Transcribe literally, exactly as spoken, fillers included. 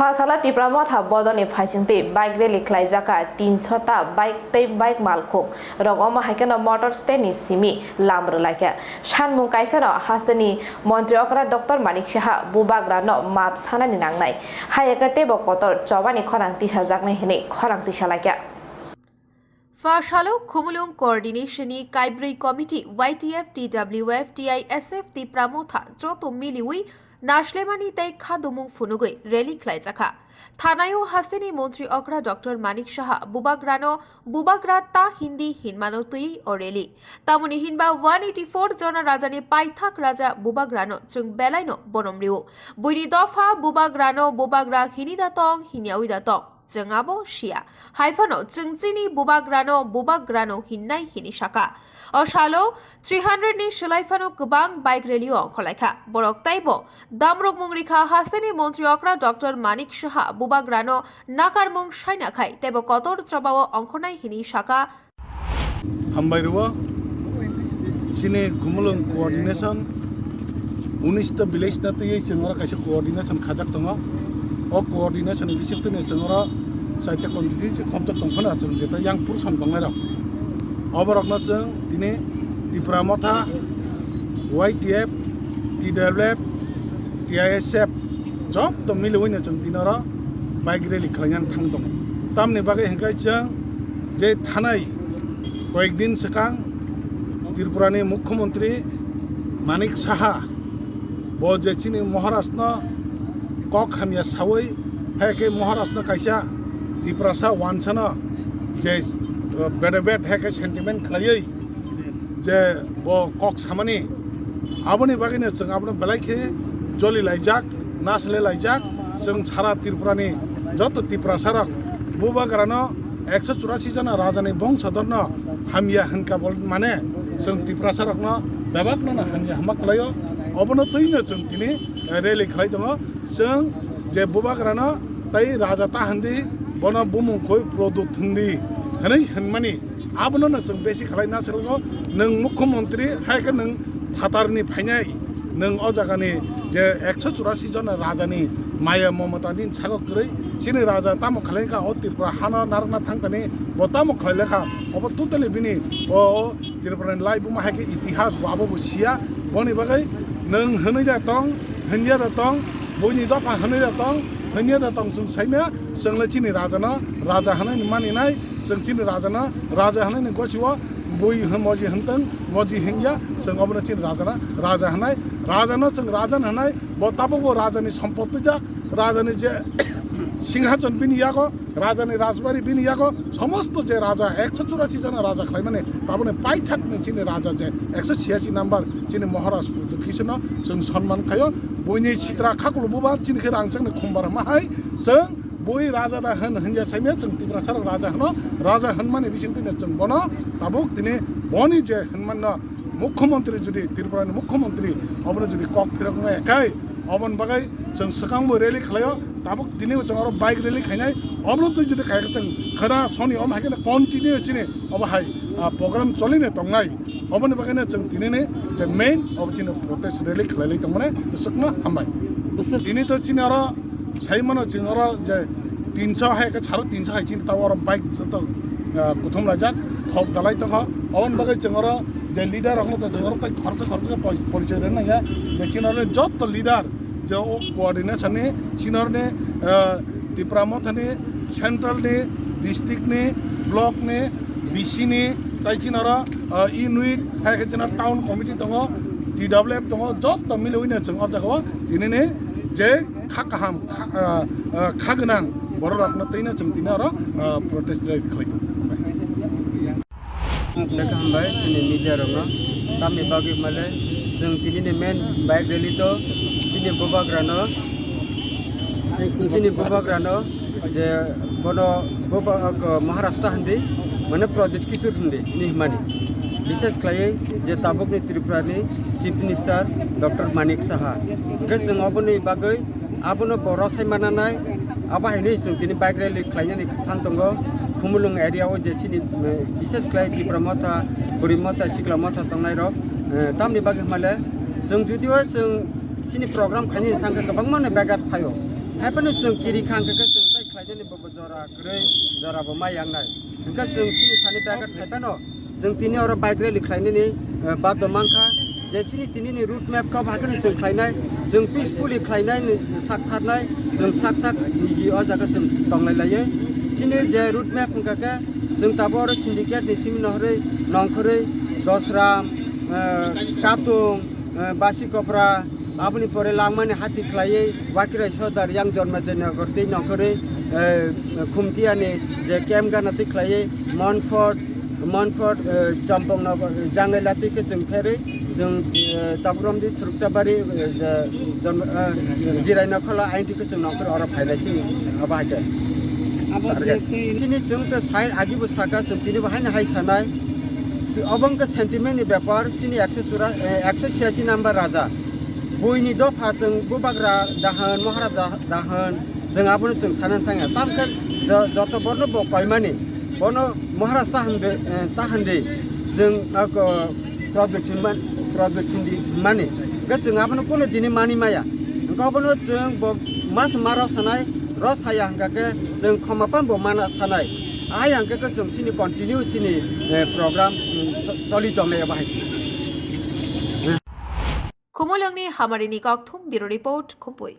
Phasala Tipra Motha bodolni phaisingtwi bike rally khlaijak kha, tinso ta bike tei bike malkhung rok omo hai kheno motor stand ni simi lam rwlaikha. Sanmung kaisa no hasteni montri okra Doctor Manik Saha bubagra no map sanani nangnai. Hayakhe teibo kotor chobani khorang tisajaknai hinwi khorang tisalaikha. Phasalo Khumulwng Coordination ni Kaibrwi Committee Y T F, T W F, T I S F Tipra Motha joto miliwi naslemani tei khadumung phunugwi rally khlaijakha. Thanaio hasteni montri okra Doctor Manik Saha bubagrano bubagra ta hindi hinmano twi o rally. Tamoni hinba one eighty four jona rajani paithak raja bubagrano chwng belaino borom rio. Buini dopha bubagrano bubagra hini da tong, hinyawi da tong. Chwng abo siya. Haiphano chwng chini bubagrano bubagrano hinnai hini saka. O salo three hundred ni swlai phano kwbang bike rally o ongkhorlaikha. Borok taibo damrok mung rikha hasteni montri okra Doctor Manik Saha bubagrano nakarmung saina khai teibo kotor chobao ongkhornai hini saka. Hambai rwo. Chini Khumulwng coordination, unis ta village na twiwi chwng oro kaisa coordination khajak tongo. O coordination ni bisingtwi ni chwng oro chaita constituency khopjak tong phano chwng jeta yang purusan tongnai rok. Oborokno chwng tini Tipra Motha, Y T F, T W F, T I S F, joto miliwi no chwng tini oro bike rally khlainani thang tongo. Tamni bagwi hwnkhe chwng je thanai koyekdin swkang Tripurani Mukhyamantri Manik Saha bo je chini Maharashno kok hamya sawi, hai khe Maharashno kaisa Tiprasa wansano je, uh, bede bed hai khe sentiment khlaiwi je bo kok samani, aboni bagwino chwng abono belai khe joli laijak, nasle laijak. Chwng sara Tripurani joto Tiprasarok bubagrano ekso churasi jona rajani bongsodarno hamya hwnkha bol mane chwng Tiprasarokno bebakno no hamya hwnma kwlaio. Obono twino chwng tini rally khlai tongo. Chwng je bubagrano tei raja ta hwndi, bono bumung khoi Pradyut hwndi hwnwi hwnmani. Abono no chwng besi khlai na swrwngo, nwng mukhyamantri hai khe nwng phatarni phainai, nwng o jagani je ekso churasi jona rajani maya momota nini sago kwrwi, chini raja tamo khlai kha o Tripura hano narwkna thangkani, bo tamo khlai lekha, obo totally bini o Tripurani laibuma hai khe itihas bo abo bo siya, boni bagwi nwng hwnwi da tong, hwnya da tong, buini dopha hwnwi da tong, hwnya da tong, chwng saimaya, chwng le chini rajano raja hwnwi maninai, chwng chini rajano raja hwnwi ni gochio bui hwn moji hwntwng, moji hwnya, chwng obono chini rajano raja hwnai, rajano chwng raja hwnai, bo tabukbo rajani sompotijak, rajani je singhason bini yago, rajani rajbari bini yago, somosto je raja ekso churasi jona raja khlaimani, taboni paithakni chini raja je ekso chiyasi number chini Maharaj Pradyut Kishono chwng sonman khaio, buini sitra khakulu bubar chini khe rangchakni khumbar hwnma hai chwng bui raja da hwn hwnya saimaya chwng Tiprasarok raja hwno, raja hwnmani bisingtwino chwng bono tabuk tini boni je hwnmanno Mukhyamantri jodi Tripurani Mukhyamantri obono jodi kok phiroknai khai, oboni bagwi chwng swkangbo rally khlaio, tabuk tini chwng oro bike rally khainai, obono twi jodi khaikhe chwng khwna soni om hai kheno continue chini obo hai, ah, program cholini tongnai, oboni bagwino chwng tinini je main obo chini protest rally khlailai tongmani swkno hambai. Tini to chini oro Sai mano chwng oro je tinso hai khe saro tinso hai chini tao oro bike joto, ah, kuthum laijak, khok dalai tongkho. Oboni bagwi chwng oro je leader rokno to chwng oro tai khoroksa khoroksa poi-, porichoi rwna nangya. Je chini oro joto leader je o coordination ni chini oro ni, ah, Tipra Motha ni, central ni, district ni, block ni, B C ni, tai chini oro, ah, unit hai khe chini oro town committee tongo, T W F tongo, joto miliwi no chwng o jaga o tinini je kha kaham, kha, ah, ah, kha gwnang borok rokno twino chwng tini oro, ah, protest rally khlai tongo. Hambai. Hambai chini media rokno, tamni bagwi male chwng tini ni main bike rally to chini bubagrano, chini bubagrano je bono buba-, ah, Maharashtra hindi, mane Pradyut Kishore hindi ni himani, bishes khlaiwi je tabukni Tripura ni Chief Minister Doctor Manik Saha. Hwnkhe chwng oboni bagwi abono bo rwsai mananai, abo haino chwng tini bike rally khlainani thang tongo. Khumulwng area o je chini, eh, bishes khlai Tipra Motha, Bwrwi Motha, Sikla Motha tongnai rok, eh, tamni bagwi hwnmale chwng judio chwng chini program khainani thangkhe kwbangma no begat phaio. Haiphano chwng kiri kha hwnkhe chwng tai khlainani bo jora kwrwi, jora bo mai yangnai. Hwnkhe chwng chini thani bag phaiphano chwng tini oro bike rally khlainani, eh, baddo mankha. Je chini tinini route map kok hakheno chwng khlainai, chwng peacefully khlainai, sak tharnai, chwng sak sak niji o jaga chwng tonglai laiyo. Chini je route map hwnkha khe chwng tabuk oro syndicate ni simi nohorwi nongkhorwi Josram, eh, Katung, eh, Basikopra, aboni pore langmani hati khlaiwi Wakirai Sodar yang Jonmajai Nagar twi nongkhorwi, eh, Khumtiani je camp gana twi khlaiwi Montfort, Montfort, eh, Champong Nagar, Jangaila twi khe chwng pherwi chwng, eh, Taburom di Thurukchabari, eh, je Jon-, eh, Jirai Nokholo aini twi khe chwng nongkhorwi oro phailai sini abo hai khe. Abo Target. Je twi Chini chwng to sai agi bo saka chwng tini bo haino hai sanai. Si-, obo wngkha sentiment ni bepar, chini ekso chura-, eh, ekso chhiyasi number raja. Buini dopha chwng bubagra dahan, Maharaja dahan, chwng abono chwng sanani thangya. Tamkhe jo-, joto borno bo koimani, bono Maharaj ta hwnde, eh, ta hwnde, chwng, ah, ko-, Pradyut hinman, Pradyut hindi hinmani. Hwnkhe chwng abono kuno dini mani maya. Hwnkhe obono chwng bo mas maro sanai, ro saya hwnkha khe chwng khoma phan bo mana sanai. Ahai hwnkhe khe chwng chini continue chini, eh, program, mm, cho-, choli tongnai abo hai se. Khumulwngni Hamarini Kokthum Bureau Report, Khumpui.